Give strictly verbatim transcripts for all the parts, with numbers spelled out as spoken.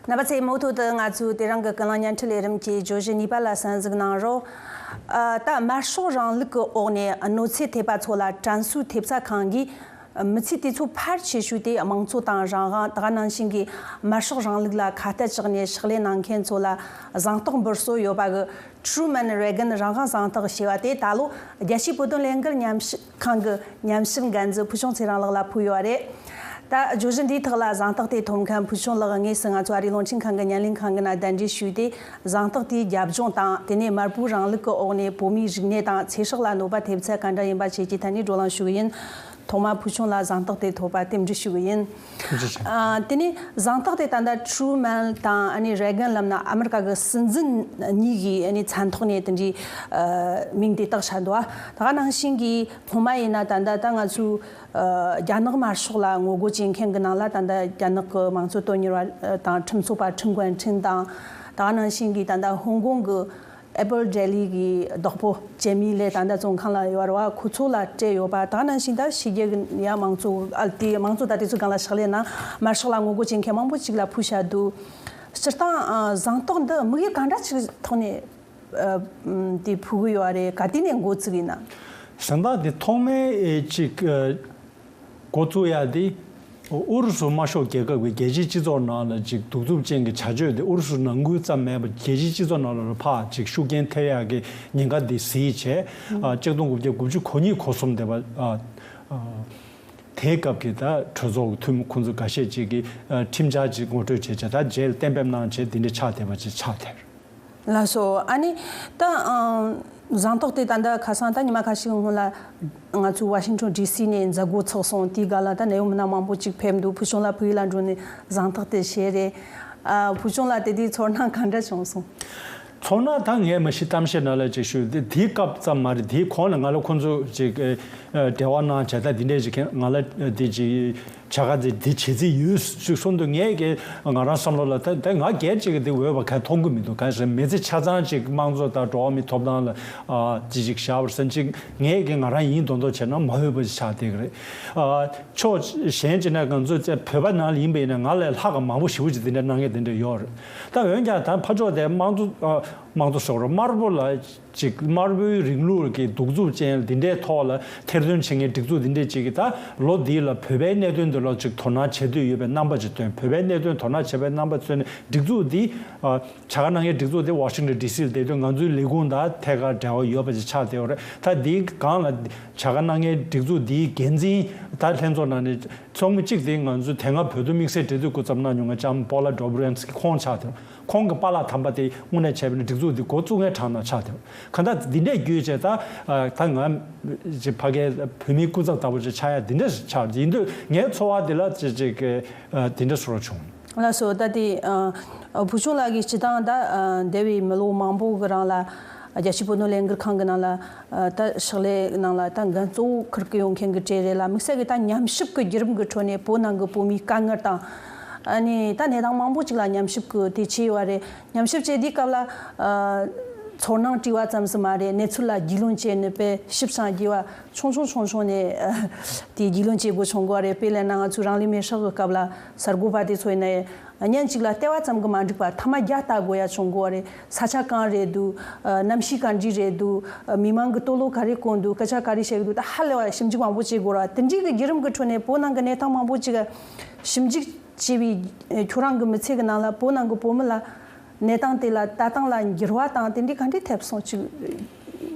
རྣམ་པ་ཚོས་མུ་མཐུད་དུ་ང་ཚོའི་དེ་རིང་གི་ཀུན་གླེང་བརྙན་འཕྲིན་ལས་རིམ་གྱི་བརྗོད་གཞི་གཉིས་པ་ལ་གསན་གཟིགས་གནང་རོགས། ཨ། ད་དམར་ཤོག་རིང་ལུགས་ཀྱི་འོག་ནས་གནོད་འཚེ་ཐེབས་པ་ཚོ་ལ་དྲན་གསོའི་ཐེབས་རྩ་ཁང་གིས། མི་ཚེ་དུས་ཚོད་ཕལ་ཆེ་ཤོས་དེ་དམངས་གཙོ་དང་རང་དབང་། ད་ག་ནང་བཞིན་གྱི་དམར་ཤོག་རིང་ལུགས་ལ་ཁ་གཏད་བཅག་ནས་ཕྱག་ལས་གནང་མཁན་ཚོ་ལ་གཟེངས་རྟགས་འབུལ་སྲོལ་ཡོད་པ་གི་Truman Reagan རང་དབང་གཟེངས་རྟགས་ཞེས་པ་དེ་ད་ལོ་རྒྱལ་སྤྱིའི་བོད་དོན་ལས་འགུལ་ཉམས་ཞིབ་ཁང་གི་ཉམས་ཞིབ་འགན་འཛིན་ཕུལ་བྱུང་ཚེ་རིང་ལགས་ལ་ཕུལ་ཡོད་རེད། ད་བརྗོད་གཞི་འདིའི་ཐོག་ལ་གཟེངས་རྟགས་དེ་ཐོབ་མཁན་ཕུལ་བྱུང་ལགས་དངོས་སུ་ང་ཚོ་ཨ་རིའི་རླུང་འཕྲིན་ཁང་གི་བརྙན་ལེན་ཁང་གི་ནང་གདན་འདྲེན་ཞུས་ཏེ། གཟེངས་རྟགས་དེའི་རྒྱབ་ལྗོངས་དང་། དེ་ནས་དམར་པོའི་རིང་ལུགས་ཀྱི་འོག་ནས་བོད་མིའི་རིག་གནས་དང་ཚེ་སྲོག་ལ་གནོད་པ་ཐེབས་ཚད་ག་འདྲ་ཡིན་པ་བཅས་ཀྱི་ཐད་ནས་བགྲོ་གླེང་ཞུ་གི་ཡིན། ཐོག་མར་ཕུལ་བྱུང་ལ་གཟེངས་རྟགས་དེ་ཐོབ་པ་རྟེན་འབྲེལ་ཞུ་གི་ཡིན། ཐུགས་རྗེ་ཆེ། ཨ། དེ་ནས་གཟེངས་རྟགས་དེ་ད་ལྟ་Truman དང་ཨ་ནི་Reagan ལབ་ན་ཨ་མི་རི་ཀ་གི་སྲིད་འཛིན་གཉིས་ཀྱི་ཨ་ནི་མཚན་ཐོག་ནས་དེ་འདྲའི་ཨ་མིང་དེ་བཏགས་བཞག་འདུག་ད་ག་ནང་བཞིན་གྱི་སྔོན་མ་ཡིན་ན་ད་ལྟ་ད་ང་ཚོའི་ཨ་རྒྱ་ནག་དམར་ཤོག་ལ་ངོ་རྒོལ་བྱེད་མཁན་གྱི་ནང་ལ་ད་ལྟ་རྒྱ་ནག་གི་དམངས་གཙོ་དོན་གཉེར་བ་དང་ཁྲིམས་རྩོད་པ་ཁྲིན་ཀོན་ཁྲིན་དང་། ད་ག་ནང་བཞིན་གྱི་ད་ལྟ་ཧོང་ཀོང་གི་Apple Daily གི་བདག་པོ་ཇེ་མི་ལེ་ད་ལྟ་བཙོན་ཁང་ལ་ཡོད་རེད་བ། ཁོ་ཚོ་ལ་སྤྲད་ཡོད་པ། ད་ག་ནང་བཞིན་ད་ཕྱི་རྒྱལ་གྱི་ཡ་དམངས་གཙོ། ཨ། དེ་དམངས་གཙོ་ད་དེ་ཚོའི་སྒང་ལ་ཕྱག་ལས་གནང་། དམར་ཤོག་ལ་ངོ་རྒོལ་བྱེད་མཁན་མང་པོ་ཅིག་ལ་ཕུལ་བཞག་འདུག་སྤྱིར་བཏང་ཨ་གཟེངས་རྟགས་འདི་དམིགས་ཡུལ་ག་འདྲ་ཅིག་ཐོག་ནས་ཨ་དེ་ཕུལ་གི་ཡོད་རེད། ག་དུས་ནས་འགོ་བཙུགས་ཡིན་ན། གཟེངས་རྟགས་འདི་ཐོག་མའི་ཨེ་ཅིག་ཨ་འགོ་བཙུགས་ཡ་དེ་ཨུ་རུ་སུ་དམར་ཤོག་རྒྱལ་ཁབ་ཀྱི་རྒྱལ་སྤྱིའི་སྤྱི་ཚོགས་ནང་ལ་ཅིག་གདུག་རྩུབ་ཅན་གྱི་བྱ་སྤྱོད་དེ་ཨུ་རུ་སུ་ནང་ཁུལ་ཙམ་མིན་པར་རྒྱལ་སྤྱིའི་སྤྱི་ཚོགས་ནང་ལ་ཕར་ཅིག་ཤུགས་རྐྱེན་ཐེབས་ཡག་གི་ཉེན་ཁ་འདི་གཟིགས་བྱས། ཨ་གཅིག་སྟོང་དགུ་བརྒྱ་དགུ་བཅུ་གོ་གཉིས་གོ་གསུམ་དེ་བར་ཨ་ཨ་དེའི་སྐབས་ཀྱི་ད་གྲོས་ཚོགས་ཀྱི་འཐུས་མི་ཁོང་ཚོ་འགའ་ཤས་ཅིག་གིས་ཨ་ཁྲིམས་འཆར་ཅིག་ངོ་སྤྲོད་བྱས་བྱས། ད་རྗེས་ལ་གཏན་འབེབས་གནང་བྱས་འདི་འདྲ་ཆགས་བསྡད་པ་ཅིག་ཆགས་བསྡད། ལགས་སོ། ཨ་ནི་ད་ཨང་གཟེངས་རྟགས་དེ་ད་ལྟ་ཁ་སང་ད་ཉི་མ་ཁ་ཤས་སྔོན་ལ་ང་ཚོའི་ཝ་ཤིང་ཊོན་ཌི་སི་ནས་མཛད་སྒོ་ཚོགས་སོང་། དེའི་སྒང་ལ་ད་ནད་ཡོད་མི་སྣ་མང་པོ་ཅིག་ཕེབས་འདུག་ཕུལ་བྱུང་ལགས་ཕ་གི་ལ་འགྲོ་ནས་གཟེངས་རྟགས་དེ་བཞེས་རེད། ཨ་ཕུལ་བྱུང་ལགས་དེ་དུས་ཚོར་སྣང་ག་འདྲ་བྱུང་སོང་། ཚོར་སྣང་ད་ངས་མ་གཞི་གཏམ་བཤད་ནང་ལ་ཅིག་ཞུས་ཏེ། དེའི་སྐབས་ཙམ་མ་རེད། དེའི་གོང་ལ་ང་ལ་ཁོང་ཚོ་ཅིག་ཨ་འབྲེལ་བ་གནང་བྱས། ད་འདི་འདྲས་ཅིག་ང་ལ་འདི་ཅིག་བྱ་དགའ་འདི་འདི་བྱེད་རྩིས་ཡོད་ཅིག་གསུངས་དུས། ངས་ཀྱི་ང་རང་བསམ་བློ་ལ་ད་ད་ང་སྒེར་ཅིག་གི་འདི་འོས་པ་གང་མཐོང་གི་མི་འདུག་གང་ཟེར་མི་ཚེ་ཆ་ཚང་ཅིག་དམངས་གཙོ་དང་འགྲོ་བ་མིའི་ཐོབ་ཐང་ལ་ཨ་ཅི་ཅིག་བཞག་པར་སེམས་ཅིག་ངས་ཀྱི་ང་རང་ཡིན་མདོག་མདོག་བྱས་ན་མ་འོས་པ་ཅིག་ཆགས་བསྡད་ཀྱི་རེད། ཨ་ཕྱོགས་གཞན་ཅིག་ནས་ང་ཚོ་བོད་པ་ནང་ལ་ཡིན་པ་ཡིན་ན་ང་ལས་ལྷག་ག་མང་པོ་ཞེ་པོ་ཅིག་འདི་འདྲ་གནང་མཁན་དེ་འདྲ་ཡོད་རེད། ད་འོན་ཀྱང་ད་ཕར་ཕྱོགས་དེ་དམངས་གཙོ་ཨ་དམངས་གཙོ་ཟེར་དགོས་རེད། དམར་པོ་ལ་ཅིག་དམར་པོའི་རིང་ལུགས་ཀྱི་གདུག་རྩུབ་ཅན་འདི་འདྲའི་ཐོག་ལ་ཐེར་འདོན་བྱེད་མཁན་སྒྲིག་འཛུགས་འདི་འདྲས་ཅིག་གིས་ད་ལོ་འདི་ལ་བོད་པའི་གནད་དོན་འདི་ལ་ཅིག་དོ་སྣང་བྱེད་འདོད་ཡོད་པའི་རྣམ་པ་ཅིག་སྟོན། བོད་པའི་གནད་དོན་དོ་སྣང་བྱེད་པའི་རྣམ་པ་སྟོན་ནས་སྒྲིག་འཛུགས་འདི་ཨ་བྱ་དགའ་གནང་མཁན་སྒྲིག་འཛུགས་འདི་ཝ་ཤིང་ཊོན་ཌི་སི་ལ་བསྡད་དུས་ང་ཚོའི་ལས་ཁུངས་དང་ཐད་ཀར་འབྲེལ་བ་ཡོད་པ་ཅིག་ཆགས་བསྡད་ཡོད་རེད། ད་འདིའི་སྒང་ལ་བྱ་དགའ་གནང་མཁན་སྒྲིག་འཛུགས་འདིའི་འགན་འཛིན་ད་ལྷན་ཚོགས་ནང་ནས་ཚོགས་མི་གཅིག་དེ་ང་ཚོ་དེ་སྔ་བོད་དོན་དམིགས་བསལ་འབྲེལ་མཐུད་སྐུ་ཚབ་གནང་མྱོང་མཁན་ལྕམ་པོ་ལ་ཌོ་བྷི་རན་སི་ཁི་ཁོང་ཆགས་བསྡད་ཡོད། ཁོང་གི་པཱ་ལགས་དམ་པ་དེ་དངོས་གནས་བྱས་པ་ཡིན་ན་སྒྲིག་འཛུགས་འདི་འགོ་བཙུགས་མཁན་གྲས་ནང་ཆགས་བསྡད་ཡོད། གང་ལྟར་འདི་འདྲས་བརྒྱུད་བྱས་ད་ཨ་ད་ང་ཅིག་ཕ་གིའི་བོད་མིའི་སྐུ་ཚབ་ལྟ་བུ་ཅིག་ཆགས་ཡ་འདི་འདྲས་ཆགས་ཡིན་དུས་ངའི་ཚོར་བ་འདི་ལ་ཅིག་ཅིག་ཨ་འདི་འདྲས་བཟོ་འདྲ་བྱུང་། ལགས་སོ། ད་དེ་ཨ་ཕུལ་བྱུང་ལགས་ཀྱིས་སྤྱིར་བཏང་ད་ཨ་འདས་པའི་མི་ལོ་མང་པོ་གི་རིང་ལ་རྒྱལ་སྤྱིའི་བོད་དོན་ལས་འགུལ་ཁང་གི་ནང་ལ་ཨ་ད་ཕྱག་ལས་ནང་ལ་ད་འགན་གཙོ་བོ་འཁུར་གི་ཡོང་མཁན་གྱི་གྲས་རེད་ལ། དམིགས་བསལ་གྱི་ད་ཉམས་ཞིབ་ཀྱི་བརྒྱུད་རིམ་གྱི་ཁྲོད་ནས་བོད་ནང་གི་བོད་མིའི་དཀའ་ངལ་དང་། ཨ་ནི་ད་གནས་སྟངས་མང་པོ་ཅིག་ལ་ཉམས་ཞིབ་ཀྱི་དེ་བྱས་ཡོད་རེད། ཉམས་ཞིབ་བྱེད་དུས་སྐབས་ལ་ཨ་ཚོར་སྣང་བྲིས་པ་ཙམ་ཞིག་མ་རེད། གནས་ཚུལ་ལ་རྒྱུས་ལོན་བྱས་ནས་དཔེ་ཞིབ་ཅིང་རྒྱས་པ་ཆུང་ཆུང་ཆུང་ཆུང་ནས་ཨ་དེ་རྒྱུས་ལོན་བྱེད་དགོས་བྱུང་གི་ཡོད་རེད། དཔེ་ལབ་ན་ང་ཚོའི་རང་ལུས་མེར་སྲེག་གི་སྐབས་ལ་གསར་འགོད་པ་དེ་ཚོ་ཡིན་ན་ཡང་། བརྙན་གཅིག་ལ་ལྟ་བ་ཙམ་གྱིས་མ་འགྲིག་པར་ཐ་མ་བརྒྱ་ལྟ་དགོས་ཡ་བྱུང་གི་ཡོད་རེད། ས་ཆ་གང་རེད་འདུག་ཨ་གནམ་གཤིས་ག་འདྲ་རེད་འདུག་ཨ་མི་མང་གིས་ལྟོ་ལོག་ག་རེ་གོན་འདུག་སྐད་ཆ་ག་རེ་བཤད་ཀྱི་འདུག་ད་ཧ་ལས་པ་ཞིབ་འཇུག་མང་པོ་བྱེད་དགོས་རེད། དེ་འདྲའི་གི་བརྒྱུད་རིམ་གྱི་ཁྲོད་ནས་བོད་ནང་གི་གནས་སྟངས་མང་པོ་ཅིག་ཞིབ་འཇུག་བྱས་པའི་ཁྱོད་རང་གི་མི་ཚེ་གི་ནང་ལ་བོད་ནང་གི་བོད་མི་ལ་གནས་སྟངས་དེ་ལ་ལྟ་སྟངས་ལ་འགྱུར་བ་དང་དེ་འདྲའི་ག་འདྲ་ཐེབས་སོང་ཅིག་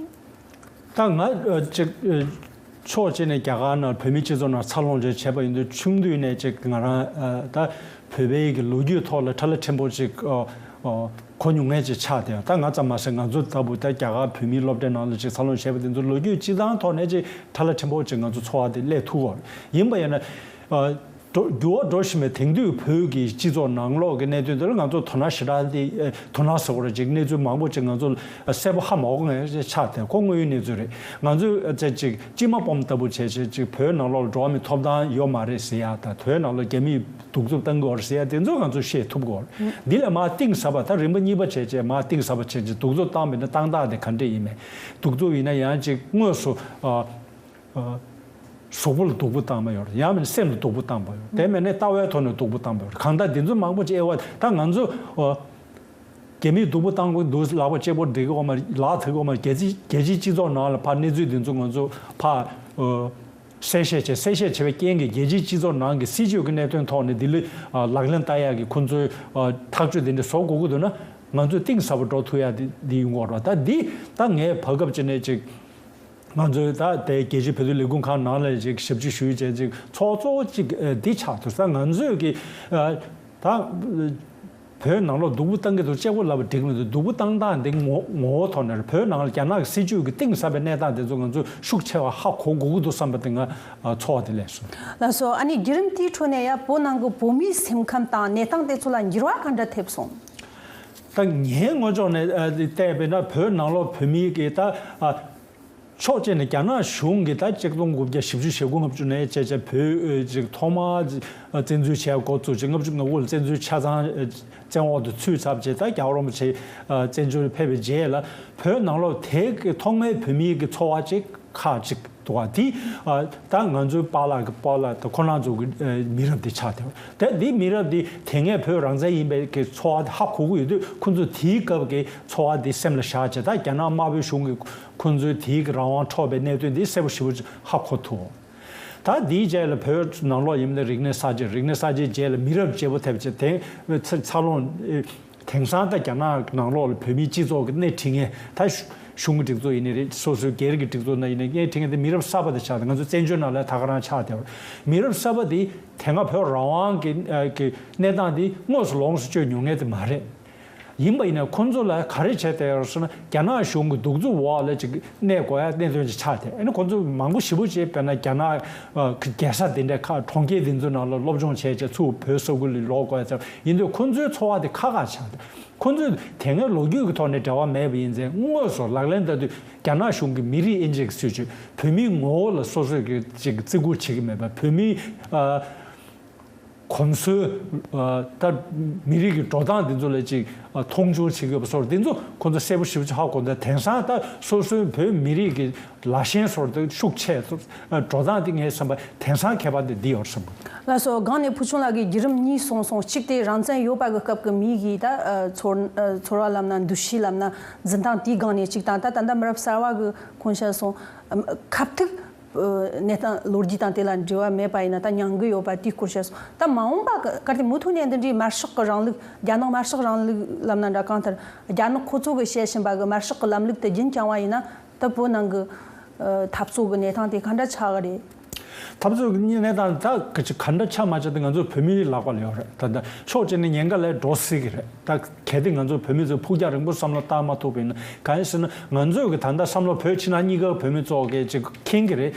ད་ང་ཨ་ཅིག་ཨ་ཕྱོགས་གཅིག་ནས་རྒྱ་གར་ནང་བོད་མིའི་སྤྱི་ཚོགས་ནང་འཚར་ལོངས་ཅིག་བྱས་པ་ཡིན་དུས། ཆུང་དུས་ནས་ཅིག་ང་རང་ཨ་ད་བོད་པའི་གི་ལོ་རྒྱུས་ཐོག་ལ་ཁྲ་ལ་ཕྲན་བུ་ཅིག་ཨ་ཨ་གོ་མྱོང་མཁན་ཅིག་ཆགས་བསྡད་ཡོད། ད་ང་ཙམ་མ་ཟད་ང་ཚོ་ལྟ་བུ་ད་རྒྱ་གར་བོད་མིའི་སློབ་གྲྭའི་ནང་ལ་ཅིག་འཚར་ལོངས་བྱས་པ་དེ་ཚོ་ལོ་རྒྱུས་སྤྱི་བཏང་ཐོག་ནས་ཅིག་ཁྲ་ལ་ཕྲན་བུ་ཅིག་ང་ཚོ་ཚོར་བ་དེ་སླེབས་ཐུབ་ཡོད་རེད། ཡིན་པ་ཡིན་ན་ཨ། འགྲོ་འགྱུར་བ་འགྲོ་བཞིན་པའི་དེང་དུས་བོད་ཀྱི་སྤྱི་ཚོགས་ནང་ལོགས་ཀྱི་གནད་དོན་དེ་ལ་ང་ཚོ་དོ་སྣང་ཞེ་དྲག་འདི་དོ་སྣང་ཟེར་བ་རེད། ཅིག་གནས་ཚུལ་མང་པོ་ཅིག་ང་ཚོ་གསལ་པོ་ཧ་མ་གོ་མཁན་ཆགས་བསྡད། ཁོ་དངོས་ཡོད་གནས་ཚུལ་རེད། ང་ཚོས་ཅིག་ཅིག་སྤྱི་མ་སྤོམ་ལྟ་བུ་བྱས་བྱས་ཅིག་བོད་ནང་ལོགས་ལ་འགྲོ་བ་མིའི་ཐོབ་ཐང་ཡོད་མ་རེད་ཟེར་ཡ་དང་། བོད་ནང་ལོགས་རྒྱ་མིས་གདུག་རྩུབ་བཏང་གི་ཡོད་རེད་ཟེར་ཡ་དེ་ཚོ་ང་ཚོས་ཤེས་ཐུབ་དགོས་རེད། འདི་ལ་མར་གཏིང་ཟབ་པ་ད་རིམ་པ་གཉིས་པ་བྱས་བྱས་མར་གཏིང་ཟབ་པ་བྱས་བྱས་གདུག་རྩུབ་བཏང་བ་ཡིན་ན་བཏང་སྟངས་དེ་ག་འདྲས་ཡིན་མིན། གདུག་རྩུབ་ཡིན་ན་ཡང་ཅིག་དངོས་སུ་ཨ། ཨ། གཟུགས་པོ་ལ་སྡུག་པོ་བཏང་བ་ཡོད་རེད། ཡང་མིན་སེམས་ལ་སྡུག་པོ་བཏང་བ་ཡོད་རེད། དེ་མིན་ནས་ལྟ་བའི་ཐོག་ནས་སྡུག་པོ་བཏང་བ་ཡོད་རེད། གང་ལྟར་འདི་ཚོ་མང་པོ་ཅིག་དབྱེ་བ། ད་ང་ཚོ་ཨོ། རྒྱ་མིས་སྡུག་པོ་བཏང་གི་འདུག་ལག་པ་གཅིག་པོ་འགྲིག་གི་ཡོད་མ་རེད། ལག་ཐེག་གི་ཡོད་མ་རེད། རྒྱལ་སྤྱི་རྒྱལ་སྤྱིའི་སྤྱི་ཚོགས་ནང་ལ་ཕར་གནས་ཚུལ་འདི་ཚོ་ང་ཚོ་ཕར་ཨོ། གསལ་བཤད་བྱས། གསལ་བཤད་བྱས་པའི་རྐྱེན་གྱིས་རྒྱལ་སྤྱིའི་སྤྱི་ཚོགས་ནང་གི་སྲིད་བྱུས་ཀྱི་གནད་དོན་ཐོག་ནས་འདི་ལ་ཨ་ལག་ལེན་བསྟར་ཡག་གི་ཁོང་ཚོའི་ཨ་ཐག་གཅོད་འདི་འདྲ་བཟོ་དགོས་ཀྱི་འདུག་ན། ང་ཚོས་གཏིང་ཟབ་པོ་འགྲོ་ཐུབ་ཡག་འདི་འདི་ཡོང་གི་ཡོད་རེད། ད་འདི་ད་ངས་བར་སྐབས་ཅིག་ནས་ཅིག་ང་ཚོའི་ད་དེ་རྒྱལ་སྤྱིའི་བོད་དོན་ལས་ཁུངས་ཁང་ནང་ལ་ཅིག་ཞབས་ཕྱི་ཞུས་བྱས་ཅིག་ཚོགས་གཙོ་ཅིག་ཨ་འདི་ཆགས་ཐུབ་ས། ང་ཚོས་ཀྱི་ཨ་ད། བོད་ནང་ལོགས་སྡུག་པོ་བཏང་གི་འདུག་གཅིག་པོ་ལབ་པ་འགྲིག་མི་འདུག་སྡུག་པོ་བཏང་སྟངས་འདི་ངོ་ངོ་བོ་ཐོག་ནས་རེད། བོད་ནང་ལ་རྒྱ་ནག་གི་སྲིད་བྱུས་ཀྱི་གཏིང་ཟབ་པའི་གནས་སྟངས་དེ་ཚོ་ང་ཚོས་ཤུགས་ཆེ་བ་ཧ་གོ་དགོས་ཀྱི་འདུག་བསམ་པ་དེ་ང་ཨ་ཚོར་བ་དེ་སླེབས་སོང་། ལགས་སོ། ཨ་ནི་བརྒྱུད་རིམ་དེའི་ཁྲོད་ནས་ཡང་བོད་ནང་གི་བོད་མིའི་སེམས་ཁམས་དང་གནས་སྟངས་དེ་ཚོ་ལ་འགྱུར་བ་ག་འདྲ་ཐེབས་སོང་། ད་ངའི་ངོས་ཕྱོགས་ནས་ཨ་བལྟས་པས་ན་བོད་ནང་ལོགས་བོད་མིའི་གི་ད་ཨ། ཕྱོགས་གཅིག་ནས་རྒྱ་ནག་གཞུང་གིས་ད་ཆིག་སྟོང་དགུ་བརྒྱ་བཞི་བཅུ་ཞེ་དགུ་ལྔ་བཅུ་ནས་བྱས་བྱས་བོད་ཨ་ཅིག་ཐོག་མར་བཙན་འཛུལ་བྱས་འགོ་བཙུགས་བྱས། ལྔ་བཅུ་ང་དགུ་ལ་བཙན་འཛུལ་ཆ་ཚང་བཙན་འོག་ཏུ་ཚུད་ཚར་བྱས། ད་རྒྱལ་བ་རིན་པོ་ཆེ་ཨ་བཙན་བྱོལ་ཕེབས་པའི་རྗེས་ལ་བོད་ནང་ལོགས་དེ་གི་ཐོག་མའི་བོད་མིའི་གི་ཚོར་བ་ཅིག་ཁག་ཅིག་འདུག་བ། དེ་ཨ་ད་ང་ཚོའི་པཱ་ལགས་ཀྱི་པཱ་ལགས་དང་ཁོ་རང་ཚོ་གི་ཨ་མི་རབས་དེ་ཆགས་བསྡད་པ་དེ། འདི་མི་རབས་དེ་དེ་སྔའི་བོད་རང་བཙན་ཡིན་པའི་གི་ཚོར་བ་དེ་ཧ་གོ་གི་ཡོད་དུས། ཁོ་ཚོ་དེའི་སྐབས་ཀྱི་ཚོར་བ་དེ་སེམས་ལ་བཞག་བྱས། ད་རྒྱ་ནག་དམར་པོའི་གཞུང་གི་ཁོ་ཚོའི་དེའི་གི་རང་དབང་འཕྲོག་པའི་གནད་དོན་འདི་གསལ་པོ་ཞེ་པོ་ཅིག་ཧ་གོ་ཐུབ། ད་འདིའི་རྗེས་ལ་བོད་ནང་ལོགས་ཡིན་ན་རིག་གནས་གསར་བརྗེ། རིག་གནས་གསར་བརྗེའི་རྗེས་ལ་མི་རབས་བརྗེ་པོ་ཐེབས་བྱས། དེ་འཚར་ལོངས་དེང་སང་ད་རྒྱ་ནག་ནང་ལོགས་ལ་བོད་མིའི་སྤྱི་ཚོགས་ཀྱི་སྣེ་ཁྲིད་མཁན། ད་གཞུང་གི་སྒྲིག་འཛུགས་ཡིན་ནའི་རེད། སོ་སོའི་སྒེར་གྱི་སྒྲིག་འཛུགས་ནང་ཡིན་ནའི་སྣེ་ཁྲིད་མཁན་དེ་མི་རབས་གསར་པ་དེ་ཆགས་ཏེ། ང་ཚོ་བཙན་བྱོལ་ནང་ལ་ད་ག་རང་ཆགས་བསྡད་པ་རེད། མི་རབས་གསར་པ་དེ་དེ་སྔ་བོད་རང་དབང་གི་ཨ་གི་གནས་སྟངས་དེ་དངོས་སུ་ལོངས་སུ་སྤྱོད་མྱོང་མཁན་དེ་མ་རེད། ཡིན་པ་ཡིན་ན་ཁོང་ཚོ་ལ་ག་རེ་བྱས་བསྡད་ཡོད་ཟེར་ན། རྒྱ་ནག་གཞུང་གི་གདུག་རྩུབ་འོག་ལ་ཅིག་གནས་དགོས་ཡ་གནད་དོན་ཅིག་ཆགས་ཏེ། ཨ་ནི་ཁོང་ཚོ་མང་པོ་ཞེ་པོ་ཅིག་དཔེར་ན་རྒྱ་ནག་ཨ་གི་རྒྱལ་ས་དེ་འདྲའི་ཁག་གྲོང་ཁྱེར་དེ་ཚོ་ནང་ལ་སློབ་སྦྱོང་བྱས་བྱས་ཚུར་བོད་ས་ཁུལ་ལ་ལོག་དགོས་ཡ་ཙམ་ཡིན་དུས། ཁོང་ཚོའི་ཚོར་བ་དེ་ཁག་ཁག་ཆགས་ཏེ། ཁོང་ཚོས་དེ་སྔའི་ལོ་རྒྱུས་ཀྱི་ཐོག་ནས་འབྲེལ་བ་མེད་པ་ཡིན་ཙང་། དངོས་སུ་ལག་ལེན་བསྟར་དུས་རྒྱ་ནག་གཞུང་གི་མི་རིགས་དབྱེ་འབྱེད་ཀྱི་སྲིད་བྱུས། བོད་མིའི་ངོ་བོ་ལ་སོ་སོས་ཀྱི་ཅིག་བརྩི་བཀུར་བྱེད་ཀྱི་མེད་པ། བོད་མིའི་ཨ་གོམས་སྲོལ། ཨ་ད་མི་རིགས་ཀྱི་འགྲོ་སྟངས་འདི་ཚོ་ལ་ཅིག་ཨ་མཐོང་ཆུང་བྱེད་ཀྱི་ཡོད་པ་སོགས་འདི་ཚོ་ཁོང་ཚོ་གསལ་པོ་ཞེ་པོ་ཅིག་ཧ་གོ། ད་དེང་སང་ད་སོ་སོའི་བོད་མི་རིགས་ཀྱི་ལ་ཞེན་སོགས་དེ་ཤུགས་ཆེ། ཨ་འགྲོ་སྟངས་འདི་ངས་བསམ་པ་དེང་སང་ཁྱད་པར་འདི་འདི་ཡོད་བསམ་གི། ལགས་སོ། སྒང་ནས་ཕུལ་བྱུང་ལགས་ཀྱིས་བརྒྱུད་རིམ་གཉིས་གསུངས་སོང་། གཅིག་དེ་རང་བཙན་ཡོད་པ་གི་སྐབས་ཀྱི་མིའི་གི་ད་ཨ་ཚོར་ཨ་ཚོར་བ་ལབ་ན། འདུ་ཤེས་ལབ་ན། འཛིན་སྟངས་དེའི་སྒང་ནས་གཅིག་དང་། ད་ད་ལྟ་མི་རབས་གསར་བ་གི་ཁོང་བཤད་སོང་། ཨམ་ཁ་ཐུག་ཨ་གནས་སྟངས་ལོ་རྒྱུས་དང་དེ་ལ་འབྲེལ་བ་མེད་པ་ཡིན་ན་ད་མྱང་གི་ཡོད་པ་དེའི་སྐོར་བཤད་སོང་། ད་མ་འོངས་པ་ག་གལ་ཏེ་མུ་མཐུད་ནས་འདི་འདྲའི་དམར་ཤོག་གི་རིང་ལུགས། རྒྱ་ནག་དམར་ཤོག་རིང་ལུགས་ལབ་ན་འདྲ། གང་ལྟར་རྒྱ་ནག་ཁོ་ཚོ་གི་བཤད་བཞིན་པ་གི་དམར་ཤོག་གི་ལམ་ལུགས་དེ་རྒྱུན་བསྐྱངས་པ་ཡིན་ན། ད་བོད་ནང་གི་ཨ་འཐབ་རྩོད་ཀྱི་གནས་སྟངས་དེ་ག་འདྲ་ཆགས་ཀྱི་རེད། འཐབ་རྩོད་ཀྱི་གནས་སྟངས་ད་ག་ཅི་ག་འདྲ་ཆགས་མ་ཆགས་དེ་ང་ཚོ་བོད་མིའི་ལག་པ་ལ་ཡོད་རེད། ད་ལྟ་ཕྱོགས་གཅིག་ནས་ཉེན་ཁ་ལས་འགྲོ་སྲིད་ཀྱི་རེད། ད་གལ་ཏེ་ང་ཚོ་བོད་མི་ཚོས་ཕུགས་རྒྱང་རིང་པོ་བསམ་བློ་བཏང་མ་ཐུབ་པ་ཡིན་ན། གང་ཡིན་ཟེར་ན་ང་ཚོས་ཀྱི་ད་ལྟ་བསམ་བློ་བོད་ཕྱི་ནང་གཉིས་ཀའི་བོད་མི་ཚོ་གི་ཅིག་མཁྱེན་གྱི་རེད།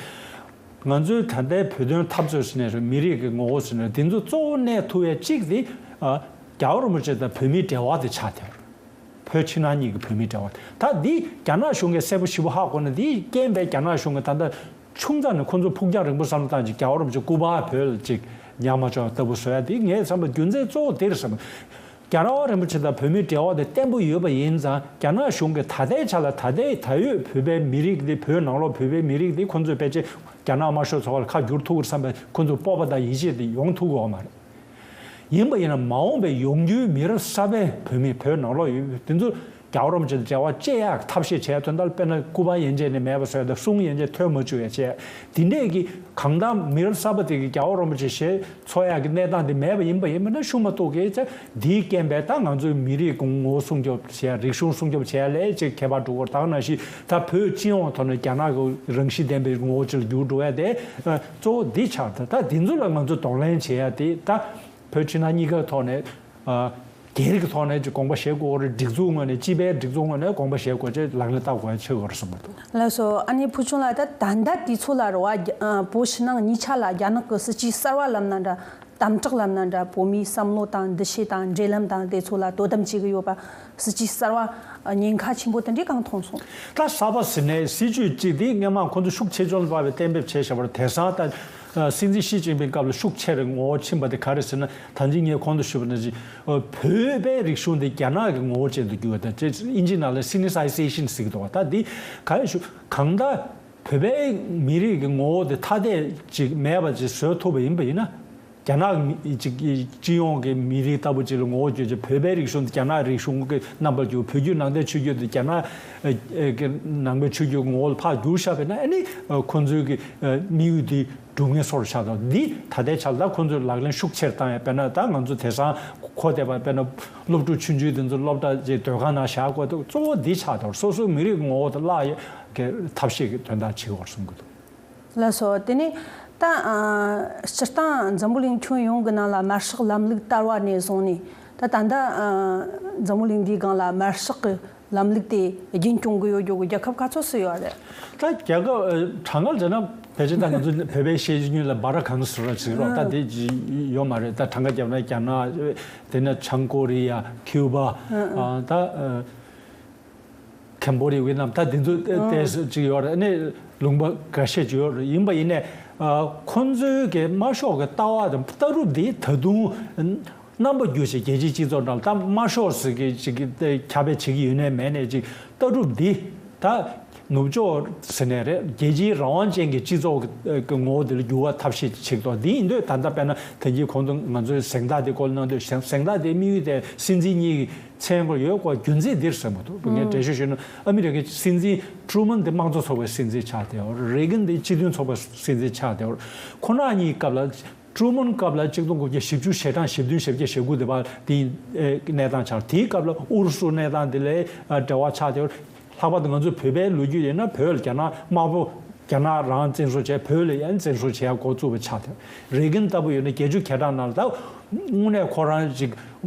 ང་ཚོའི་ད་ལྟའི་བོད་དོན་འཐབ་རྩོད་ཟེར་ནའི་རེད། མི་རིགས་ཀྱི་ངོ་བོ་ཟེར་ནའི་རེད། དེ་ཚོ་གཙོ་བོ་གནས་ཐུབ་ཡ་གཅིག་དེ་ཨ་རྒྱལ་བ་རིན་པོ་ཆེ་དང་བོད་མིའི་འབྲེལ་བ་དེ་ཆགས་བསྡད་ཡོད་རེད། བོད་ཕྱི་ནང་གཉིས་ཀྱི་བོད་མིའི་འབྲེལ་བ། ད་འདི་རྒྱ་ནག་གཞུང་གིས་གསལ་པོ་ཞེ་པོ་ཧ་གོ་ནས། འདིའི་རྐྱེན་པས་རྒྱ་ནག་གཞུང་གིས་ད་ལྟ་ཆུང་ཙག་ནས་ཁོང་ཚོ་ཕུགས་རྒྱང་རིང་པོ་བསམ་བློ་བཏང་ཅིག་རྒྱལ་བ་རིན་པོ་ཆེ་སྐུ་པར་བོད་ལ་ཅིག་ཉར་མ་ཆོག་ལྟ་བུ་བཟོ་ཡ་དེ། ངས་བསམ་པ་རྒྱུ་མཚན་གཙོ་བོ་དེ་རེད་བསམ། རྒྱལ་བ་རིན་པོ་ཆེ་དང་བོད་མིའི་འབྲེལ་བ་དེ་བརྟན་པོ་ཡོད་པ་ཡིན་ཙང་། རྒྱ་ནག་གཞུང་གིས་ད་ལྟའི་ཆ་ལ་ད་ལྟའི་ད་ཡོད་བོད་པའི་མི་རིགས་དེ། བོད་ནང་ལོགས་བོད་པའི་མི་རིགས་དེ་ཁོང་ཚོས་ཕལ་ཆེར་རྒྱ་ནག་དམར་ཤོག་ཚོགས་པ་ལ་ཁ་བསྒྱུར་ཐུབ་ཀྱི་རེད་བསམ་པའི་ཁོང་ཚོ་སྤོབས་པ་དང་ཡིད་ཆེས་དེ་ཡོང་ཐུབ་ཀྱི་ཡོད་མ་རེད། ཡིན་པ་ཡིན་ན་མ་འོངས་པའི་ཡོང་རྒྱུའི་མི་རབས་གསར་པའི་བོད་མི། བོད་ནང་ལོགས་ཡོད་དེ་ཚོ་རྒྱལ་བ་རིན་པོ་ཆེ་དང་འབྲེལ་བ་བཅད་ཡག་ཐབས་ཤེས་བྱས། དོན་དག་དཔེར་ན་སྐུ་པར་ཡན་ཆད་ནས་མེད་པ་བཟོ་ཡ་དང་། གསུང་ཡན་ཆད་ཐོན་མ་བཅུག་ཡ་བྱས། དེ་འདྲས་ཀྱི་གང་ལྟར་མི་རབས་གསར་པ་དེ་གིས་རྒྱལ་བ་རིན་པོ་ཆེ་ཞེས་འཚོལ་ཡག་གི་གནས་སྟངས་དེ་མེད་པ་ཡིན་པ་ཡིན་པ་ན་ཤུགས་མ་གཏོགས་གི་ཚེ། འདིའི་རྐྱེན་པས་ད་ང་ཚོའི་མི་རིགས་ཀྱི་ངོ་བོ་སྲུང་སྐྱོབ་བྱས། རིག་གཞུང་སྲུང་སྐྱོབ་བྱས་ལས་ཅིག་ཁྱད་པར་འགྲོ་གི་རེད། ད་ག་ནང་བཞིན་ད་བོད་སྤྱི་ཡོངས་ཐོག་ནས་རྒྱ་ནག་གི་རང་བཞིན་ལྡན་པའི་ངོ་བོ་ཅིག་ལ་འགྱུར་འགྲོ་ཡ་དེ་གཙོ་བོ་འདི་ཆགས། ད་ད་འདི་ཚོ་ལ་ང་ཚོ་གདོང་ལེན་བྱེད་ཡ་དེ། ད་བོད་ཕྱི་ནང་གཉིས་ཀའི་ཐོག་ནས་ཨ་སྒེར་གྱི་ཐོག་ནས་ཅིག་དགོངས་པ་བཞེས་དགོས་རེད། སྒྲིག་འཛུགས་ངོས་ནས། སྤྱི་པའི་སྒྲིག་འཛུགས་ངོས་ནས་དགོངས་པ་བཞེས་དགོས་ཅེས་ལག་ལེན་བསྟར་དགོས་ཡ་ཆེ་བ་རེད་བསམ་གྱི་འདུག། ལགས་སོ། ཨ་ནི་ཕུལ་བྱུང་ལགས། ད་ད་ལྟ་དུས་ཚོད་ལ་རེད་བ། རྒྱ་ཨ་བོད་ཕྱི་ནང་གཉིས་ཆ་ལ་རྒྱ་ནག་གི་སྲིད་བྱུས་གསར་བ་ལབ་ན་འདྲ། དམ་དྲག་ལབ་ན་འདྲ། བོད་མིའི་བསམ་བློ་དང་འདུ་ཤེས་དང་འབྲེལ་ལམ་དང་དེ་ཚོ་ལ་དོ་དམ་བྱེད་ཀྱི་ཡོད་པ། སྲིད་བྱུས་གསར་བ་ཉེན་ཁ་ཆེན་པོ་དེ་འདྲས་གང་མཐོང་སོང་། ད་གསར་པ་ཟེར་ནས་སྲིད་བྱུས་གཅིག་དེ་སྔོན་མ་ཁོང་ཚོ་ཤུགས་ཆེ་ཆུང་ལ་དཔག་པའི་གཏན་འབེབས་བྱས་བཞག་པ་རེད། དེང་སང་ད་ཨ་སྲིད་འཛིན་ཞི་ཅིན་ཕིང་སྐབས་ལ་ཤུགས་ཆེ་རུ་ངོ་བོ་ཕྱིན་པ་དེ་ག་རེ་ཟེར་ན། ད་ཅི་ངས་གོང་དུ་ཞུས་པ་ནང་བཞིན་ཨ་བོད་པའི་རིག་གཞུང་དེ་རྒྱ་ནག་གི་ངོ་བོ་ཅན་དུ་གྱུར་བ་དང་། དེ་དབྱིན་ཇིའི་ནང་ལ་སི་ནི་སའི་ཟེ་ཤན་ཟེར་གྱི་འདུག་བ། ད་འདི་ག་རེ་ཞུ། གང་ལྟར་ བོད་པའི་མི་རིགས་ཀྱི་ངོ་བོ་དེ་ཐ་དད་ཅིག་མེད་པ་ཅིག་བཟོ་ཐུབ་པ་ཡིན་པ་ཡིན་ན། རྒྱ་ནག་མི་ཅིག་སྤྱི་ཡོངས་ཀྱི་མི་རིགས་ལྟ་བུ་ཅིག་ལ་ངོ་བོ་བསྒྱུར་བྱས། བོད་པའི་རིག་གཞུང་དེ་རྒྱ་ནག་རིག་གཞུང་གི་རྣམ་པར་བསྒྱུར། བོད་བརྒྱུད་ནང་བསྟན་ཆོས་བརྒྱུད་དེ་རྒྱ་ནག་ཨ་ཨ་གི་ནང་པའི་ཆོས་བརྒྱུད་ངོ་བོ་ལ་ཕར་བསྒྱུར་བཞག་པ་ཡིན་ན། ཨ་ནི་ཨ་ཁོང་ཚོའི་གི་ཨ་དམིགས་ཡུལ་དེ་འགྲུབ་ངེས་སོ་རུ་ཆགས་འདུག་འདི་ད་ལྟའི་ཆར་ད་ཁོང་ཚོས་ལག་ལེན་ཤུགས་ཆེར་བཏང་ཡ། དཔེར་ན་ད་ང་ཚོ་དེང་སང་གོ་བསྡད་པ། དཔེར་ན་སློབ་ཕྲུག་ཆུང་ཆུང་དེ་ཚོ་སློབ་གྲྭ་ཅིག་སྡོད་ཁང་ནང་བཞག་དགོས་འདུག་གཙོ་བོ་འདི་ཆགས་འདུག་སོ་སོའི་མི་རིགས་ངོ་བོ་དེ་བརླག་ཡ་གི་ཐབས་ཤེས་ཀྱི་དོན་དག་བྱེད་དགོས་བསམ་གྱི་འདུག་ལགས་སོ། དེ་ནས་ད་ཨ་སྤྱིར་བཏང་འཛམ་བུ་གླིང་ཁྱོན་ཡོངས་ཀྱི་ནང་ལ་དམར་ཤོག་ལམ་ལུགས་དར་བ་ནས་བཟུང་ནས། ད་ད་ལྟ་ཨ་འཛམ་བུ་གླིང་འདིའི་སྒང་ལ་དམར་ཤོག་གི་ལམ་ལུགས་དེ་རྒྱུན་སྐྱོང་གི་ཡོད་རྒྱུ་གི་རྒྱལ་ཁབ་ག་ཚོད་སུ་ཡོད་རེད། ད་རྒྱལ་ཁབ་ཨ་གྲངས་ཀ་བརྗོད་ན་ཕལ་ཆེར་ད་ང་ཚོ་བོད་པའི་བཤད་རྒྱུན་ལ་བྷ་ར་གྷན་ཟེར་བ་ཅིག་རོགས་ད་དེ་ཅིག་ཡོད་མ་རེད། ད་གྲངས་ཀ་བརྒྱབ་ན་རྒྱ་ནག་དེ་ནས་བྱང་ཀོ་རི་ཡ། ཁིའུ་བ། ཨ་ད་ཨ་ཁེམ་བྷོ་ཌི་ཡ། ཝེ་ཏི་ནམ། ད་དེ་ཚོ་ཏོག་ཙམ་ཅིག་ཡོད་རེད། ཨ་ནི་ལུང་པ་འགའ་ཤས་ཅིག་ཡོད་རེད། ཡིན་པ་ཡིན་ནའི་ཨ་ཁོང་ཚོའི་གི་དམར་ཤོག་གི་ལྟ་བ་དང་ལྟ་གྲུབ་འདི་ད་དུང་རྣམ་པ་བསྒྱུར་བྱས་རྒྱལ་སྤྱིའི་སྤྱི་ཚོགས་ནང་ལ་ད་དམར་ཤོག་ཟེར་གི་ཅིག་གི་ཁྱབ་སྤེལ་བྱེད་ཀྱི་ཡོད་ནའི་མེད་ནའི་ཅིག་ལྟ་གྲུབ་འདི་ད་ནུབ་ཕྱོགས་ཟེར་ནའི་རེད། རྒྱལ་སྤྱིའི་རང་དབང་ཅན་གྱི་སྤྱི་ཚོགས་ཀྱི་ངོ་བོ་དེ་ལ་འགྱུར་བ་ཐབས་ཤེས་བྱེད་ཀྱི་འདུག་འདི་ཡིན་དུས་ད་ལྟ་དཔེར་ན་ད་གིན་གོང་དུ་ང་ཚོའི་གཟེངས་རྟགས་དེ་སྐོར་གནང་དུས། གཟེངས་རྟགས་དེའི་དམིགས་ཡུལ་དེ་སྲིད་འཛིན་གཉིས་ཀྱི་མཚན་སྐོར་ཡོད་སྐོར་རྒྱུ་མཚན་འདིར་ཟེར་མ་ཐུབ། ངས་འགྲེལ་བཤད་ཞུས་ན། ཨ་མི་རི་ཀའི་སྲིད་འཛིན་ཀྲུ་མན་དེ་དམངས་གཙོ་ཚོགས་པའི་སྲིད་འཛིན་ཆགས་བསྡད་ཡོད་རེད། རེ་གན་དེ་སྤྱི་མཐུན་ཚོགས་པའི་སྲིད་འཛིན་ཆགས་བསྡད་ཡོད་རེད། ཁོ་རང་གཉིས་སྐབས་ལ། ཀྲུ་མན་སྐབས་ལ་གཅིག་སྟོང་དགུ་བརྒྱ་བཞི་བཅུ་ཞེ་གྲངས། བཞི་བདུན་བཞི་བརྒྱད་བཞི་དགུ་དེ་བར་དེའི་ཨེ་གནས་སྟངས་ཆགས། དེའི་སྐབས་ལ་ཨུ་རུ་སུ་གནས་སྟངས་དེ་ལ་ཨ་འབྲེལ་བ་ཆགས་བསྡད་ཡོད་རེད། ལྷག་པར་དུ་ང་ཚོ་བོད་པའི་ལོ་རྒྱུས་ཡིན་ན། བོད་ལ་རྒྱ་ནག་དམར་པོ། རྒྱ་ནག་རང་བཙན་བཟུང་བྱས། བོད་ལ་ཡང་བཙན་བཟུང་བྱེད་ཡ་འགོ་བཙུགས་པ་ཆགས་བསྡད་ཡོད་རེད། རེ་གན་ལྟ་བུ་ཡོད་ན་བརྒྱད་ཅུ་གྱ་གྲངས་ནང་ལ། ད་དངོས་གནས་ཁོ་རང་ཅིག་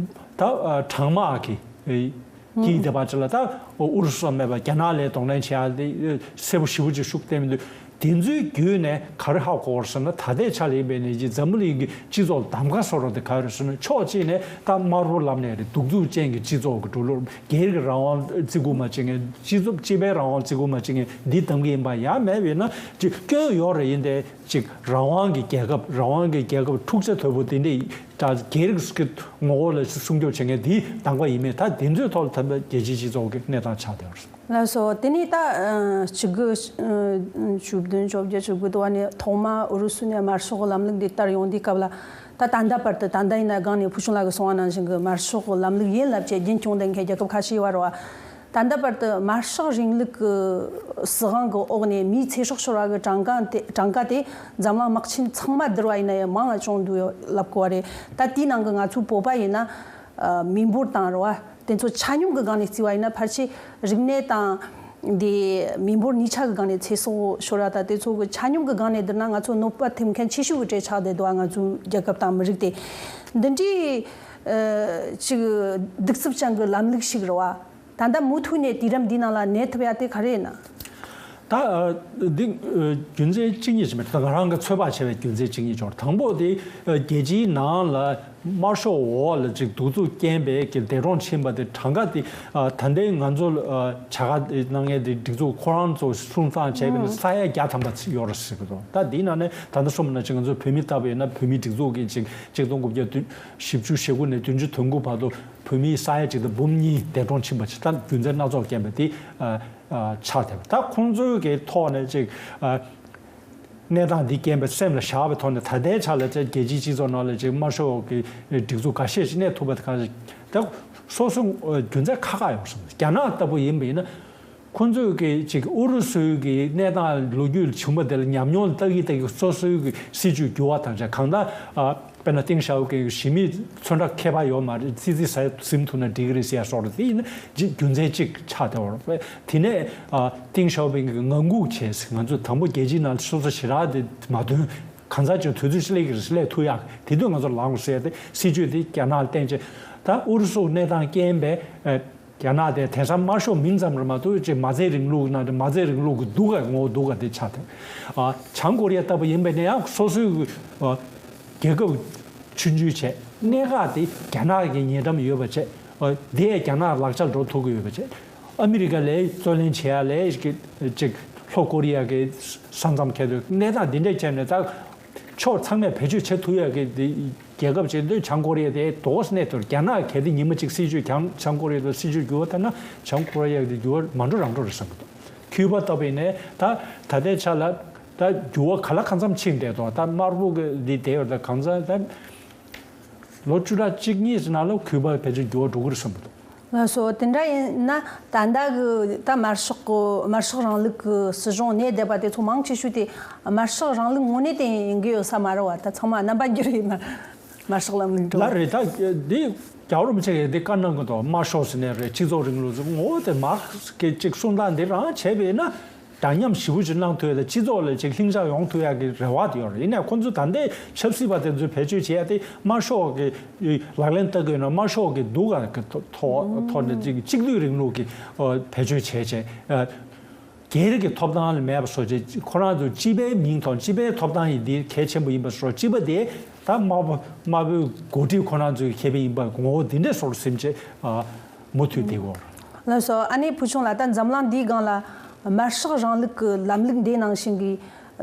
ད་ཨ་གྲང་དམག་གི་ཨེ་དཀྱིལ་དེ་བར་ཅིག་ལ་ད་ཨུ་རུ་སུ་མེད་པ་རྒྱ་ནག་ལ་གདོང་ལེན་བྱེད་ཡ་དེ་ཨེ་གསལ་པོ་ཞེ་པོ་ཅིག་ཤུགས་བསྟན་མི་འདུག་དེ་ཚོའི་བརྒྱུད་ནས་ག་རེ་ཧ་གོ་བ་རེད་ཟེར་ན། ད་ལྟའི་ཆ་ལ་ཡིན་པ་ཡིན་ནའི་ཅིག་འཛམ་བུ་གླིང་གི་སྤྱི་ཚོགས་ལ་གདམ་ག་བཟོ་འདྲ་དེ་ག་རེ་རེད་ཟེར་ན། ཕྱོགས་གཅིག་ནས་ད་དམར་པོ་ལབ་ནའི་རེད། གདུག་རྩུབ་ཅན་གྱི་སྤྱི་ཚོགས་ཀྱི་འགྲོ་ལུགས། སྒེར་གྱི་རང་དབང་བརྩི་བཀུར་མ་བྱེད་མཁན། སྤྱི་ཚོགས་སྤྱི་པའི་རང་དབང་བརྩི་བཀུར་མ་བྱེད་མཁན་འདི་གདམ་གྱི་ཡིན་པ་ཡང་མེད་པ་ཡིན་ན། ཅིག་སྐྱོན་ཡོད་རེད། ཡིན་ཏེ། ཅིག་རང་དབང་གི་རྒྱལ་ཁབ། རང་དབང་གི་རྒྱལ་ཁབ་འཁྲུག་ཆ་དོད་པོ་དེ་འདྲའི་ད་སྒེར་གྱི་ངོ་བོ་ལ་སྲུང་སྐྱོབ་བྱེད་མཁན་དེ་གདམ་ག་ཡིན་མིན། ད་དེ་ཚོའི་ཐོག་ལ་ད་རྒྱལ་སྤྱིའི་སྤྱི་ཚོགས་ཀྱི་གནས་སྟངས་ཆགས་བསྡད་ཡོད་རེད། ལགས་སོ། དེ་ནས་ད་ཨ་བཅུ་དགུ་ཨ་བཅུ་བདུན་བཅོ་བརྒྱད་བཅུ་དགུ་དུ་བ་ནས་ཐོག་མ་ཨུ་རུ་སུ་ནས་དམར་ཤོག་གི་ལམ་ལུགས་འདི་དར་ཡོང་དུས་སྐབས་ལ། ད་ད་ལྟ་བར་དུ། ད་ལྟ་ཡིན་ན་སྒང་ནས་ཕུལ་བྱུང་ལགས་ཀྱིས་གསུངས་པ་ནང་བཞིན་གྱི་དམར་ཤོག་གི་ལམ་ལུགས་ཡིན་ལབ་བྱས་རྒྱུན་སྐྱོང་བསྡད་མཁན་རྒྱལ་ཁབ་ཁ་ཤས་ཡོད་པ་རེད་བ། ད་ལྟ་བར་དུ་དམར་ཤོག་རིང་ལུགས་ཀྱི་སྲིད་དབང་གི་འོག་ནས་མིའི་ཚེ་སྲོག་ཤོར་བ་གི་གྲངས་ཀ་དེ། གྲངས་ཀ་དེ་འཛམ་གླིང་དམག་ཆེན་ཚང་མ་བསྡུར་བ་ཡིན་ན་ཡང་མང་ལ་བྱུང་འདུག་ཡོད་ལབ་དགོས་པ་རེད། ད་དེའི་ནང་གི་ང་ཚོའི་བོད་པ་ཡིན་ན། ཨ་མི་འབོར་དང་རེད་བ། དེ་ཚོ་ཆ་སྙོམས་ཀྱི་སྒང་ནས་བརྩིས་པ་ཡིན་ན། ཕལ་ཆེར་རིག་གནས་དང་། འདི་མི་འབོར་གཉིས་ཆ་གི་སྒང་ནས་ཚེ་སྲོག་ཤོར་བ་དང་། དེ་ཚོ་གི་ཆ་སྙོམས་ཀྱི་སྒང་ནས་བསྡུར་ན། ང་ཚོ་གནོད་པ་ཐེབས་མཁན་ཆེ་ཤོས་ཀྱི་གྲས་ཆགས་བསྡད་འདུག་ང་ཚོའི་རྒྱལ་ཁབ་དང་མི་རིགས་དེ། འདི་འདྲའི་ཨ་ཅིག་གདུག་རྩུབ་ཅན་གྱི་ལམ་ལུགས་ཤིག་རེད་བ། ད་ལྟ་མུ་མཐུད་ནས་དུས་རབས་འདིའི་ནང་ལ་གནས་ཐུབ་ཡ་དེ་ག་རེ་ཡིན་ན། ད་ཨ་འདི་ཨ་རྒྱུ་མཚན་གཅིག་གཉིས་ཅིག་མེད། ད་ང་རང་གི་ཚོད་དཔག་བྱས་པའི་རྒྱུ་མཚན་གཅིག་གཉིས་ཅིག་ཡོད་རེད། དང་པོ་དེ་ཨ་རྒྱལ་སྤྱིའི་ནང་ལ་དམར་ཤོག་འོག་ལ་ཅིག་གདུག་རྩུབ་རྐྱེན་པས་ཀྱི་འདས་གྲོངས་ཕྱིན་པ་དེ་གྲངས་ཀ་དེ། ཨ་ད་ལྟའི་ང་ཚོ་ཨ་བྱ་དགའ་གནང་མཁན་དེ་སྒྲིག་འཛུགས་ཁོ་རང་ཚོ་སྲུང་བརྩི་བྱས་པ་ཡིན་ན་ས་ཡ་བརྒྱ་ཐམ་པ་ཡོད་རེད་ཟེར་གི་འདུག་ད་འདིའི་ནང་ནས་ད་ལྟ་སོང་བ་ན་ཅིག་ང་ཚོ་བོད་མི་ལྟ་བུ་ཡིན་ན། བོད་མིའི་སྒྲིག་འཛུགས་ཀྱིས་ཅིག་གཅིག་སྟོང་དགུ་བརྒྱ་བཞི་བཅུ་ཞེ་དགུ་ནས་བདུན་ཅུ་དོན་དགུ་བར་དུ་བོད་མི་ས་ཡ་གཅིག་དང་འབུམ་གཉིས་འདས་གྲོངས་ཕྱིན་པ་ཅིག་ད་རྒྱུ་མཚན་སྣ་ཚོགས་རྐྱེན་པས་དེ་ཨ་ཨ་ཆགས་བསྡད་པ། ད་ཁོང་ཚོའི་གི་ཐོག་ནས་ཅིག་ཨ་གནས་སྟངས་འདི་རྐྱེན་པས་སེམས་ལ་བཞག་པའི་ཐོག་ནས། ད་ལྟའི་ཆ་ལ་ཅིག་རྒྱལ་སྤྱིའི་སྤྱི་ཚོགས་ནང་ལ་ཅིག་དམར་ཤོག་གི་སྒྲིག་འཛུགས་འགའ་ཤས་ཤིག་གནས་ཐུབ་པ་དེ་ག་ད་སོ་སོ་རྒྱུ་མཚན་ཁག་ཁག་ཡོང་སོང་། རྒྱ་ནག་ལྟ་བུ་ཡིན་པ་ཡིན་ན། ཁོང་ཚོས་ཀྱི་ཅིག་ཨུ་རུ་སུའི་གི་གནས་སྟངས་ལོ་རྒྱུས་བྱུང་བ་དེ་ལ་ཉམས་མྱོང་ལྟ་གི་ལྟ་གི་སོ་སོའི་གི་སྲིད་ཇུས་འགྱུར་བ་དང་བཅས། གང་ལྟར་ཨ་དཔེར་ན་ཏེང་ཞའོ་ཕིང་གི་གཞི་མེད་ཚོན་ཁྲ་ཁྱད་པར་ཡོད་མ་རེད། ཙི་ཙི་ཟ་ཟིན་ཐུབ་ན་འགྲིག་གི་རེད་ཟེར་ཡ་སོགས་རེད། དེ་ཡིན་ན་ཅིག་རྒྱུ་མཚན་གཅིག་ཆགས་བསྡད་པ་རེད། དེ་ནས་ཨ་ཏེང་ཞའོ་ཕིང་གིས་ངང་སྒུག་བྱས། ང་ཚོས་དང་པོ་རྒྱལ་སྤྱིའི་ནང་སོ་སོ་ཞེ་དྲག་དེ་མ་ཐོན། གང་ཟག་ཅིག་དུས་ཚོད་སླེབས་ཀྱི་རེད། སླེབས་ཐུབ་ཡག་དེ་དུས་ང་ཚོ་ལངས་ཟེར་ཏེ་སྲིད་ཇུས་དེ་རྒྱ་ནག་ལ་བརྟེན་བྱས། ད་ཨུ་རུ་སུ་གནས་སྟངས་རྐྱེན་པས་ཨ། རྒྱ་ནག་དེ་དེང་སང་དམར་ཤོག་མིང་ཙམ་རེད་མ་གཏོགས་ཅིག་མ་རྩའི་རིང་ལུགས་ནང་མ་རྩའི་རིང་ལུགས་ཀྱི་སྡུག་ག་ངོ་བོ་སྡུག་ག་དེ་ཆགས་ཐལ། ཨ་བྱང་ཀོ་རི་ཡ་ལྟ་བུ་ཡིན་པ་ཡིན་ན་ཡང་སོ་སོའི་ཨ་རྒྱལ་ཁབ་ཆུང་ཆུང་བྱས། གནད་འགག་དེ་རྒྱ་ནག་གི་ཉེ་འགྲམ་ཡོད་པ་བྱས། ཨ་དེ་རྒྱ་ནག་ལག་ཆ་འགྲོ་ཐུབ་ཀྱི་ཡོད་པ་བྱས། ཨ་མི་རི་ཀ་ལ་རྩོད་ལེན་བྱེད་ཡ་ལ་ཅིག་ལྷོ་ཀོ་རི་ཡ་གི་ས་མཚམས་ཁེལ་དུས་གནས་སྟངས་འདི་འདྲ་བྱས་ནས་ད། ཕྱོགས་ཚང་མས་བེད་སྤྱོད་བྱེད་ཐུབ་ཡག་གི་དེ་རྒྱལ་ཁབ་ཅིག་འདུག་བྱང་ཀོ་རི་ཡ་དེ་དོགས་གནས་ཐུབ། རྒྱ་ནག་གལ་ཏེ་ཉི་མ་གཅིག་སྲིད་ཇུས་བྱང་བྱང་ཀོ་རི་ཡ་དང་སྲིད་ཇུས་འགྱུར་བ་ཐེབས་ན་བྱང་ཀོ་རི་ཡ་དེ་འགྱུར་བ་མ་འགྲོ་རང་འགྲོ་རེད་བསམ་གི་འདུག་ཁུལ་པ་ལྟ་བུ་ཡིན་ནའི་ད་ད་ལྟའི་ཆ་ལ་ད་འགྱུར་བ་ག་ལ་གང་འཚམ་ཕྱིན་བསྡད་དོ། ད་དམར་པོ་གི་འདི་བསྡད་ཡོད། ད་གང་འཚམ་ད་ལོ་བཅུ་ཕྲག་གཅིག་གཉིས་ཀྱི་ནང་ལ་ཁུལ་པ་ཕལ་ཆེར་འགྱུར་བ་འགྲོ་གི་རེད་བསམ་གྱི་འདུག། ལགས་སོ། དེ་འདྲ་ཡིན་ན་ད་ལྟ་གི་ད་དམར་ཤོག་གི་དམར་ཤོག་རིང་ལུགས་ཀྱི་སྲིད་གཞུང་གནས་བསྡད་པ་དེ་ཚོ་མང་ཆེ་ཤོས་དེ་དམར་ཤོག་རིང་ལུགས་དངོས་གནས་དེ་ཡིན་གྱི་ཡོད་ས་མ་རེད་བ། ད་ཚང་མ་རྣམ་པ་འགྱུར་ཡིན་ན་དམར་ཤོག་ལམ་ལུགས་འགྲོ། ལ་རེད། ད་འདི་རྒྱལ་བ་རིན་པོ་ཆེ་གིས་འདི་བཀའ་གནང་གི་འདུག། དམར་ཤོག་ཟེར་ནས་རེད། སྤྱི་ཚོགས་རིང་ལུགས་ཟེར། ངོ་བོ་དེ་མར་ཁེ་ཅིག་གསུང་སྟངས་འདི་རང་བྱས་པས་ན། འདྲ་མཉམ་ཞེ་པོ་ཅིག་གནང་ཐུབ་ཡ་དང་། སྤྱི་ཚོགས་ལ་ཅིག་ལྷིང་འཇགས་ཡོང་ཐུབ་ཡ་གི་རེ་བ་དེ་ཡོད་རེད། ཡིན་ནའི་ཁོང་ཚོ་ད་ལྟའི་ཆབ་སྲིད་པ་དེ་ཚོས་བེད་སྤྱོད་བྱེད་ཡ་དེ་དམར་ཤོག་གི་ལག་ལེན་བསྟར་གི་ཡོད་ན། དམར་ཤོག་གི་སྡུག་ག་གི་ཐོག་ཐོག་ནས་ཅིག་གཅིག་སྡུད་རིང་ལུགས་ཀྱི་ཨ་བེད་སྤྱོད་བྱས་བྱས། ཨ་སྒེར་གྱི་ཐོབ་ཐང་ལ་མེད་པ་བཟོ་བྱས། ཁོ་རང་ཚོ་སྤྱི་པའི་མིང་ཐོག་སྤྱི་པའི་ཐོབ་ཐང་ཡིན་འདི་གལ་ཆེན་པོ་ཡིན་པ་བཟོ། སྤྱི་པ་དེ་ད་དམར་པོ་དམར་པོའི་འགོ་ཁྲིད་ཁོ་རང་ཚོའི་ཁེ་ཕན་ཡིན་པ་ངོ་བོ་འདི་འདྲས་བཟོ་འདྲ་སེམས་བྱས། ཨ་མུ་མཐུད་དེ་གོ། ལགས་སོ། ཨ་ནི་བུ་ཆུང་ལགས། ད་འཛམ་གླིང་འདིའི་སྒང་ལ་དམར་ཤོག་རིང་ལུགས་ཀྱི་ལམ་ལུགས་འདི་ནང་བཞིན་གྱི་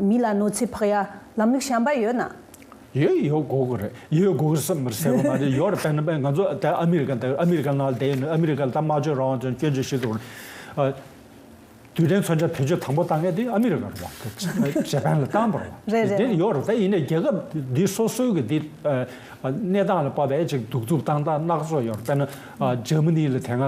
མི་ལ་གནོད་འཚེ་ཕོག་ཡ་ལམ་ལུགས་གཞན་པ་ཡོད་ན། ཡོད། ཡོད་དགོས་ཀྱི་རེད། ཡོད་དགོས་ཀྱི་བསམ་པར་ཟེར་བ་མ་རེད། ཡོད་རེད། དཔེར་ན་དཔེ་ང་ཚོ་ད་ཨ་མི་རི་ཀ་ད་ཨ་མི་རི་ཀ་ནང་བསྡད་ཡོད་ན། ཨ་མི་རི་ཀ་ལ་ད་སྨྲ་བརྗོད་རང་དབང་ཅན་སྐྱོན་བརྗོད་བྱེད་ཐུབ་རེད། ཨ། རྡུལ་ཕྲན་མཚོན་ཆ་བེད་སྤྱོད་དང་པོ་བཏང་མཁན་དེ་ཨ་མི་རི་ཀ་རེད་བ། ཇེ་པན་ལ་བཏང་བ་རེད་བ། རེད་རེད། དེ་ཡོད་རེད། ད་ཡིན་ནའི་རྒྱལ་ཁབ་འདི་སོ་སོའི་གི་འདི་ཨ་གནས་སྟངས་ལ་དཔག་པའི་ཅིག་གདུག་རྩུབ་བཏང་སྟངས་སྣ་ཚོགས་ཡོད་རེད། དཔེར་ན་ཨ་འཇར་མ་ནི་ལ་དེ་སྔ་ཨ་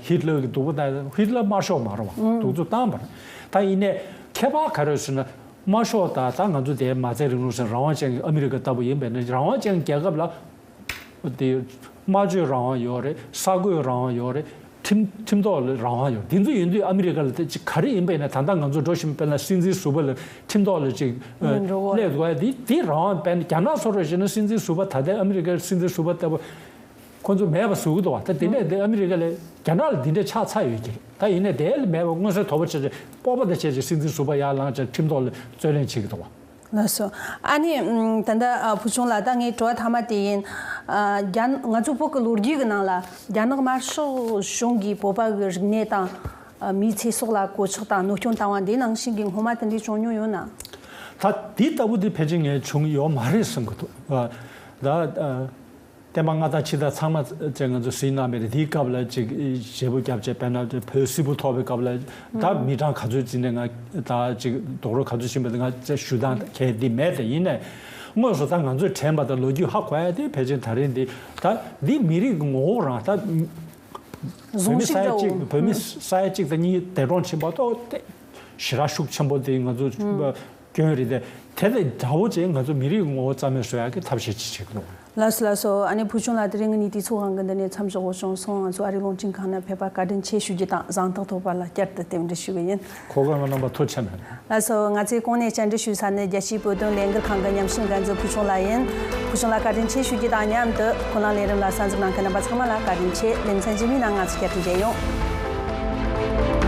ཧིད་ལར་གི་སྡུག་པོ་བཏང་། ཧིད་ལར་དམར་ཤོག་མ་རེད་བ། གདུག་རྩུབ་བཏང་བ་རེད། ད་ཡིན་ནའི་ཁྱད་པར་ག་རེ་ཟེར་ན། དམར་ཤོག་དང་ད་ང་ཚོ་དེའི་མ་རྩའི་རིང་ལུགས་ཟེར། རང་དབང་ཅན་གྱི་ཨ་མི་རི་ཀ་ལྟ་བུ་ཡིན་པས་ན། རང་དབང་ཅན་རྒྱལ་ཁབ་ལ་དེ་སྨྲ་བརྗོད་རང་དབང་ཡོད་རེད། གསར་འགོད་རང་དབང་ཡོད་རེད། ཁྲིམས་ཁྲིམས་ཐོག་ལ་རང་དབང་ཡོད། དེ་ཚོ་ཡིན་དུས་ཨ་མི་རི་ཀ་ལ་དེ་ཅིག་ག་རེ་ཡིན་པས་ན། ད་ལྟ་ང་ཚོ་འགྲོ་བཞིན་པ་ལ་སྲིད་འཛིན་ཟུར་པ་ལ་ཁྲིམས་ཐོག་ལ་ཅིག་ཨ་ཡིན་འགྲོ་གི་རེད། སླེབས་དགོས་ཡ་དེ་དེ་རང་དབང་། དཔེར་ན་རྒྱ་ནག་བཟོ་འདྲ་བྱས་ན་སྲིད་འཛིན་ཟུར་པ། ད་ལྟའི་ཨ་མི་རི་ཀའི་སྲིད་འཛིན་ཟུར་པ་ལྟ་བུ་ཁོ་ཚོ་མེད་པ་བཟོ་གི་འདུག་བ། ད་དེ་ནས་དེ་ཨ་མི་རི་ཀ་ལས་རྒྱ་ནག་ལ་འདི་འདྲའི་ཆགས་ཚར་ཡོད་ཀྱི་རེད། ད་ཡིན་ནའི་དེ་ལ་མེད་པ་མངོན་གསལ་དོད་པོ་བྱས་བྱས། སྤོབས་པ་དང་བྱས་བྱས་སྲིད་འཛིན་ཟུར་པ་ཡར་ལངས་བྱས་ཁྲིམས་ཐོག་ལ་རྩོད་ལེན་བྱེད་ཀྱི་འདུག་བ། ལགས་སོ། ཨ་ནི་ཨམ་ད་ལྟ་ཨ་བུ་ཆུང་ལགས། ད་ངའི་དྲི་བ་མཐའ་མ་དེ་ཡིན། ཨ་རྒྱ་ང་ཚོ་བོད་ཀྱི་ལོ་རྒྱུས་ཀྱི་ནང་ལ་རྒྱ་ནག་དམར་ཤོག་གཞུང་གིས་བོད་པ་གི་རིག་གནས་དང་ཨ་མིའི་ཚེ་སྲོག་ལ་གོད་ཆག་དང་གནོད་སྐྱོན་བཏང་བ་འདི་ནང་བཞིན་གྱི་སྔོན་མ་དེ་འདྲའི་བྱུང་མྱོང་ཡོད་ན། ད་དེ་ལྟ་བུ་དེ་ཕལ་ཆེར་ངས་བྱུང་ཡོད་མ་རེད་བསམ་གྱི་འདུག། ཨ་ད་ཨ། བསྟན་པ་སྔ་དར་ཕྱི་དར་ཚང་མ་ཅིག་ང་ཚོས་གཟིགས་གནང་བ་རེད། དེའི་སྐབས་ལ་ཅིག་བརྗེ་པོ་བརྒྱབ་བྱས། དཔེར་ན་བོད་སིལ་བུ་ཐོག་པའི་སྐབས་ལ་ད་མི་གྲངས་ག་ཚོད་ཅིག་ནས་ང་ད་ཅིག་རྡོག་རོལ་ག་ཚོད་ཕྱིན་པ་དེ་ང་ཅིག་ཞུ་སྟངས་གལ་འདི་མེད་དེ། ཡིན་ནའི་དངོས་སུ་ད་ང་ཚོས་དྲན་པ་དང་ལོ་རྒྱུས་ཧ་གོ་ཡ་དེ་ཕལ་ཆེར་ད་རིང་འདི་ད་འདི་མི་རིགས་ཀྱི་ངོ་བོ་རང་ད་བོད་གཟུང་མི་ས་ཡ་གཅིག་བོད་མི་ས་ཡ་གཅིག་དང་གཉིས་འདས་གྲོངས་ཕྱིན་པ་ཐོག་དེ་ཞེ་དྲག་ཤུགས་ཆེན་པོ་དེ་ང་ཚོ་སྐྱོན་རེད་དེ། དེ་དང་འདྲ་བོ་ཅིག་ང་ཚོ་མི་རིགས་ངོ་བོ་རྩ་མེད་བཟོ་ཡག་གི་ཐབས་ཤེས་ཅིག་བྱེད་དགོས། ལགས་སོ་ལགས་སོ། ཨ་ནི་བུ་ཆུང་ལགས། དེ་རིང་ངས་ནི་དུས་ཚོད་དབང་གིས་འདི་ནས་མཚམས་འཇོག་དགོས་བྱུང་སོང་། ང་ཚོ་ཨ་རིའི་རླུང་འཕྲིན་ཁང་ནས་ཕེབས་པར་བཀའ་དྲིན་ཆེ་ཞུ་རྒྱུ་དང་། གཟེངས་རྟགས་ཐོབ་པ་ལ་བསྐྱར་དུ་རྟེན་འབྲེལ་ཞུ་གི་ཡིན། ཁོ་ག་ང་རྣམ་པ་ཐུགས་རྗེ་ཆེ་གནང་། ལགས་སོ། ང་ཚོས་གོང་ནས་བཅར་འདྲི་ཞུས་ས་ནི་རྒྱལ་སྤྱིའི་བོད་དོན་ལས་འགུལ་ཁང་གི་ཉམས་ཞིབ་འགན་འཛིན་བུ་ཆུང་ལགས་ཡིན། བུ་ཆུང་ལགས་བཀའ་དྲིན་ཆེ་ཞུ་རྒྱུ་དང་མཉམ་དུ་ཁོ་ལ་ལས་རིམ་ལ་གསན་གཟིགས་གནང་མཁན་རྣམ་པ་ཚང་མ་ལ་བཀའ་དྲིན་ཆེ། ལེ་ཚན་རྗེས་མའི་ནང་ང་ཚོ་བསྐྱར་དུ་མཇལ་ཡོང་།